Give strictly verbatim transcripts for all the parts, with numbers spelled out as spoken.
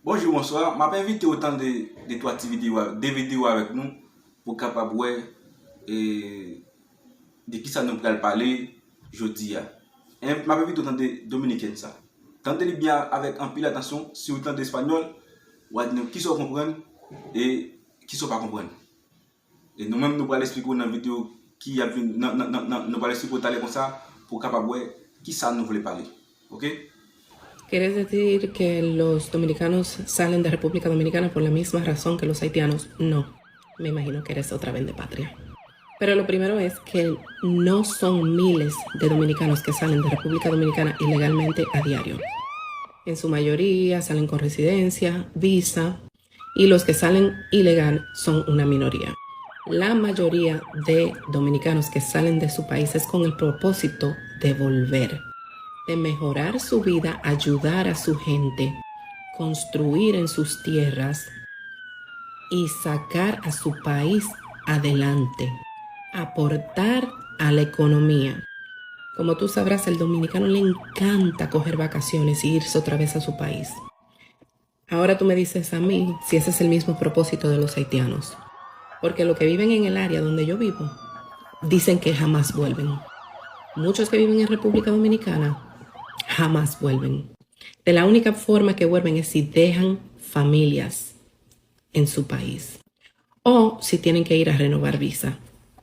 Bonjou, bonswa. M ap envite w tande de twa ti videyo, de videyo avèk nou pou w kapab wè e, de kisa nou pral pale jodi a. M ap envite w tande dominikèn sa. Tande li byen avèk anpil atansyon. Si w tande espanyòl, w a di nou kisa w konprann e kisa w pa konprann. E nou menm nou pral eksplike w nan videyo ki ap vin, nan, nan, nan, nan, nou pral eksplike w talè konsa pou w kapab wè kisa nou vle pale. Oke? ¿Quieres decir que los dominicanos salen de República Dominicana por la misma razón que los haitianos? No. Me imagino que eres otra vende patria. Pero lo primero es que no son miles de dominicanos que salen de República Dominicana ilegalmente a diario. En su mayoría salen con residencia, visa, y los que salen ilegal son una minoría. La mayoría de dominicanos que salen de su país es con el propósito de volver, de mejorar su vida, ayudar a su gente, construir en sus tierras y sacar a su país adelante, aportar a la economía. Como tú sabrás, al dominicano le encanta coger vacaciones y irse otra vez a su país. Ahora tú me dices a mí si ese es el mismo propósito de los haitianos. Porque los que viven en el área donde yo vivo dicen que jamás vuelven. Muchos que viven en República Dominicana jamás vuelven. De la única forma que vuelven es si dejan familias en su país o si tienen que ir a renovar visa.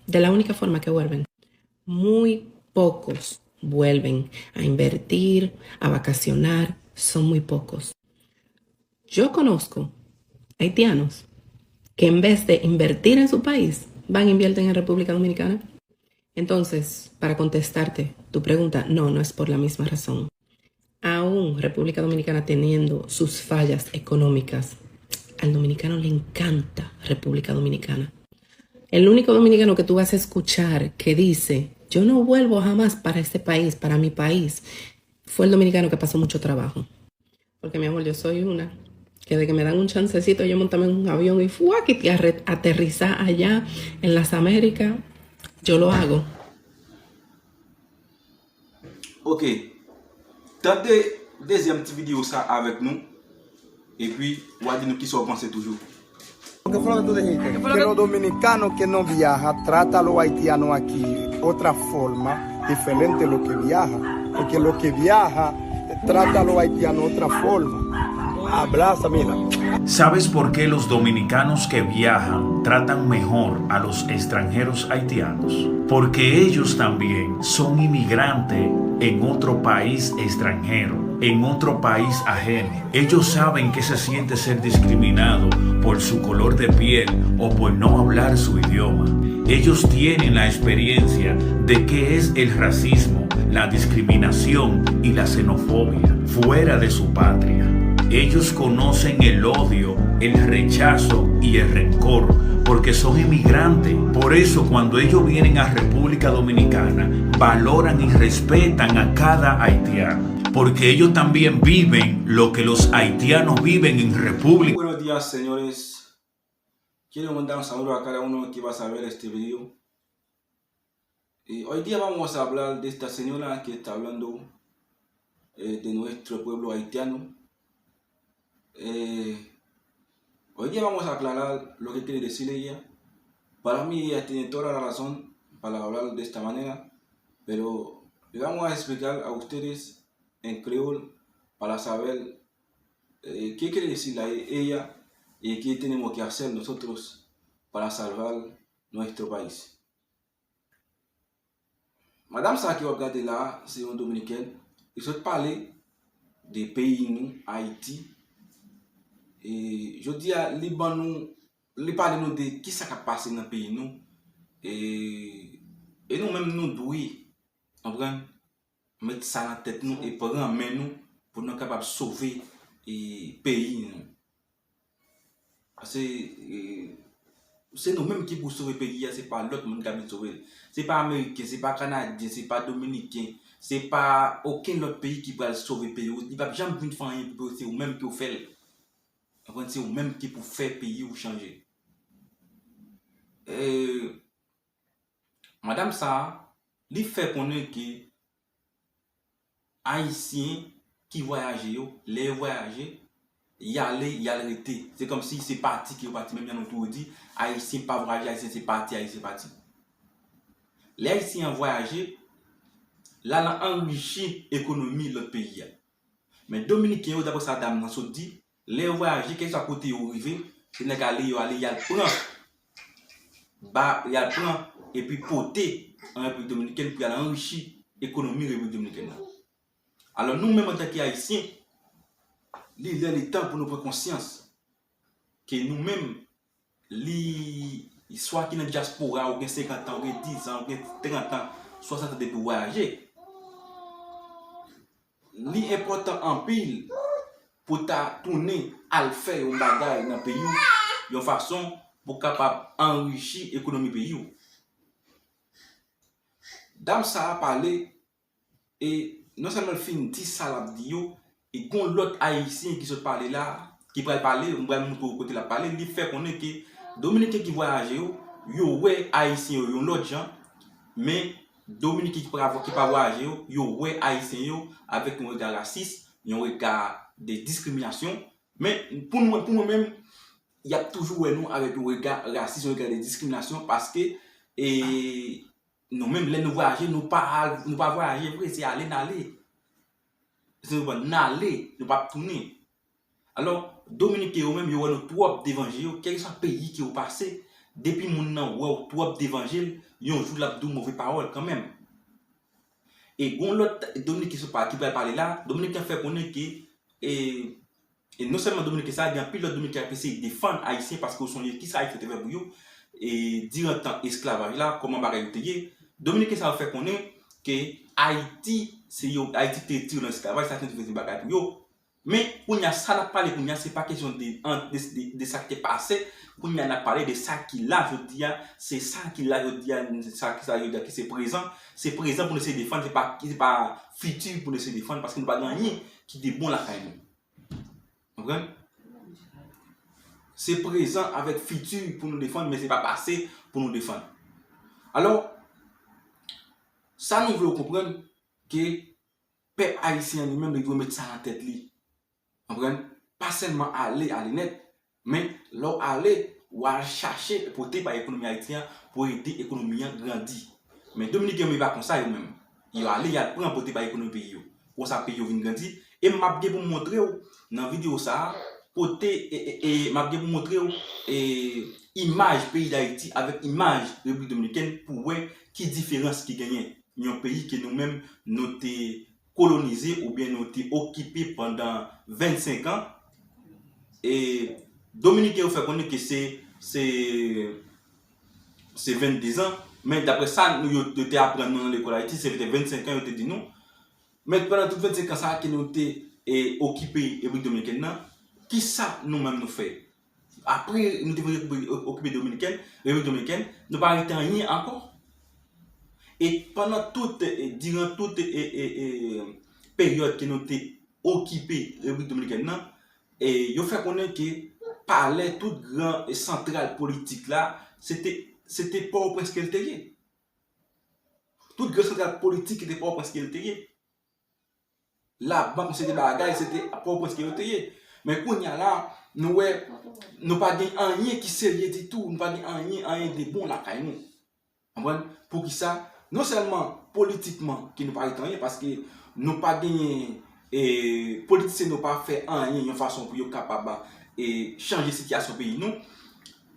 De la única forma que vuelven. Muy pocos vuelven a invertir, a vacacionar, son muy pocos. Yo conozco haitianos que en vez de invertir en su país, van e invierten en República Dominicana. Entonces, para contestarte tu pregunta, no, no es por la misma razón. Aún República Dominicana teniendo sus fallas económicas, al dominicano le encanta República Dominicana. El único dominicano que tú vas a escuchar que dice, yo no vuelvo jamás para este país, para mi país, fue el dominicano que pasó mucho trabajo. Porque mi amor, yo soy una que de que me dan un chancecito, yo montarme en un avión y fuaquiti aterrizar allá en las Américas, yo lo hago. Ok. Tande dezyèm ti videyo sa avèk nou. Epi, w a di nou kisa w panse toujou. Que los dominicanos que no viajan trata a los haitianos aquí otra forma diferente a lo que viaja. Porque lo que viaja trata a los haitianos otra forma. Abraza, mira. ¿Sabes por qué los dominicanos que viajan tratan mejor a los extranjeros haitianos? Porque ellos también son inmigrantes en otro país extranjero, en otro país ajeno. Ellos saben qué se siente ser discriminado por su color de piel o por no hablar su idioma. Ellos tienen la experiencia de qué es el racismo, la discriminación y la xenofobia fuera de su patria. Ellos conocen el odio, el rechazo y el rencor porque son inmigrantes. Por eso cuando ellos vienen a República Dominicana, valoran y respetan a cada haitiano, porque ellos también viven lo que los haitianos viven en República. Buenos días, señores. Quiero mandar un saludo a cada uno que va a ver este video. Y hoy día vamos a hablar de esta señora que está hablando eh, de nuestro pueblo haitiano. Eh, hoy día vamos a aclarar lo que quiere decir ella. Para mí ella tiene toda la razón para hablar de esta manera, pero le vamos a explicar a ustedes en creol para saber eh, qué quiere decir la, ella y qué tenemos que hacer nosotros para salvar nuestro país. Madanm sa ke w ap gade la, se yon dominikèn. Li sot pale de peyi nou, Ayiti. E jodi a, li ban nou, li pale nou de kisa k ap pase nan peyi nou. E, e nou menm nou dwe, konprann, met sa nan tèt nou e pran men nou pou nou kapab sove e, peyi nou. Paske e, se nou menm ki pou sove peyi a, se pa lòt moun k ap vin sove l. Se pa ameriken, se pa kanadyen, se pa dominiken, se pa okenn lòt peyi ki pral sove peyi w. Li p ap janm vin fè anyen pou peyi w, se ou menm ki w fè l. Konprann? Se ou menm ki pou fè peyi w chanje. E, madanm sa a, li fè konnen ke Ayisyen ki vwayaje yo, lè yo vwayaje, y ale, y al rete. Se kòmsi se pati ke yo pati, menm jan nou toujou di, Ayisyen pa vwayaje, Ayisyen se pati, Ayisyen pati. Lè Ayisyen an vwayaje, l al anrichi ekonomi lòt peyi a. Men Dominiken yo, daprè sa dam nan sot di, lè yo vwayaje, kèlkeswa kote yo rive, se nèg ale yo ale, y al pran, ba, y al pran, epi pote an Repiblik Dominikèn pou y al anrichi ekonomi Repiblik Dominikèn nan. Alò, nou menm antanke Ayisyen, li lè, li tan pou nou pran konsyans ke nou menm, li, swa ki nan dyaspora, ou gen senkant an, ou gen diz an, ou gen trant an, swasant an depi w vwayaje. Li enpòtan anpil pou ta tounen al fè yon bagay nan peyi w, yon fason pou kapab anrichi ekonomi peyi w. Dam sa a pale, e non sèlman l fin di sa l ap di yo, e gon lòt Ayisyen ki sot pale la, ki pral pale, m pral montre w kote l ap pale, li fè konnen ke Dominiken ki vwayaje yo, yo wè Ayisyen yo yon lòt jan, men Dominiken ki pa, ki pa vwayaje yo, yo wè Ayisyen yo avèk yon rega rasis, yon rega de diskriminasyon. Men pou nou, pou mwen menm, y ap toujou wè nou avèk yon rega rasis, yon rega de diskriminasyon, paske, e, nou menm, lè nou vwayaje, nou pa al, nou pa vwayaje vre, se ale n ale. Se nou n ale, nou p ap tounen. Alò, Dominiken yo menm, yo wè nou twòp devan je yo, kèlkeswa peyi ke yo pase, depi moun nan wè w twòp devan je l, yon jou l ap di w move pawòl kanmenm. E gon lòt Dominiken ki pral pale la, Dominiken fè konnen ke, e, e non sèlman Dominiken sa, gen anpil lòt Dominiken k ap eseye defann Ayisyen paske yo sonje kisa Ayisyen te fè pou yo, e diran tan esklavaj la, kòman bagay yo te ye. Dominiken sa yo fè konnen ke Ayiti, se yo, Ayiti te retire nan esklavaj, sa te fè bagay pou yo. Men, kounye a, sa n ap pale kounye a, se pa kesyon de, an, de, de, de sa ki te pase. Kounye a, n ap pale de sa ki la jodi a. Se sa ki la jodi a, sa ki sa jodi a, ki se prezan. Se prezan pou nou eseye defann, se pa, se pa fiti pou nou eseye defann, paske nou pa gen anyen ki de bon lakay nou. Konprann? Se prezan avèk fiti pou nou defann, men se pa pase pou nou defann. Alò, sa nou vle w konprann, ke pèp ayisyen an li menm, li dwe met sa nan tèt li. Konprann? Pa sèlman ale, ale nèt, men lè w ale, w al chache pote bay ekonomi Ayiti an pou ede ekonomi an grandi. Men Dominiken yo, men pa konsa yo menm. Yo ale, y al pran pote bay ekonomi peyi yo. Konsa peyi yo vin grandi. E m ap gen pou m montre w nan videyo sa a, kote, e, e, e, m ap gen pou m montre w, e, imaj peyi Dayiti avèk imaj Repiblik Dominikèn pou w wè ki diferans ki genyen. Yon peyi ke nou menm nou te kolonize oubyen nou te okipe pandan vennsenk an. E Dominiken yo fè konnen ke se, se, se vennde zan, men daprè sa nou, yo, yo te aprann nou nan lekòl Ayiti, se te vennsenk an yo te di nou. Men pandan tout vennsenk an sa a ke nou te, e, okipe Repiblik Dominikèn nan, kisa nou menm nou fè? Apre nou te vin okipe, okipe Dominikèn, Repiblik Dominikèn, nou pa rete anyen ankò. E pandan tout, e, diran tout, e, e, e, peryòd ke nou te okipe Repiblik Dominikèn nan, e, yo fè konnen ke palè tout gran, e, santral politik la, se te, se te Pòtoprens ke l te ye. Tout gran santral politik ki te Pòtoprens ke l te ye. Labank, se te bagay, se te Pòtoprens ke yo te ye. Men kounye a la, nou wè, nou pa gen anyen ki serye ditou, nou pa gen anyen, anyen de bon lakay nou. Konprann? Poukisa? Non sèlman politikman ke nou pa rete anyen, paske nou pa genyen, e, politisyen nou pa fè anyen yon fason pou yo kapab, e, chanje sitiyasyon peyi nou.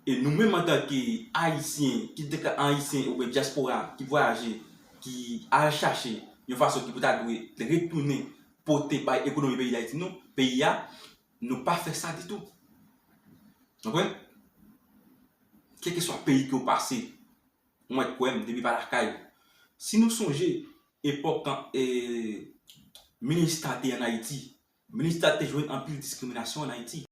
E nou menm antanke Ayisyen, ki deklare Ayisyen oubyen dyaspora, ki vwayaje, ki al chache yon fason ki pou ta dwe retounen pote bay ekonomi peyi Dayiti nou, peyi a, nou pa fè sa ditou. Konprann? Kèlkeswa peyi ke w pase, mwen kwè m, depi pa lakay ou. Si nou sonje epòk, e, Minista te ann Ayiti, Minista te jwenn anpil diskriminasyon ann Ayiti.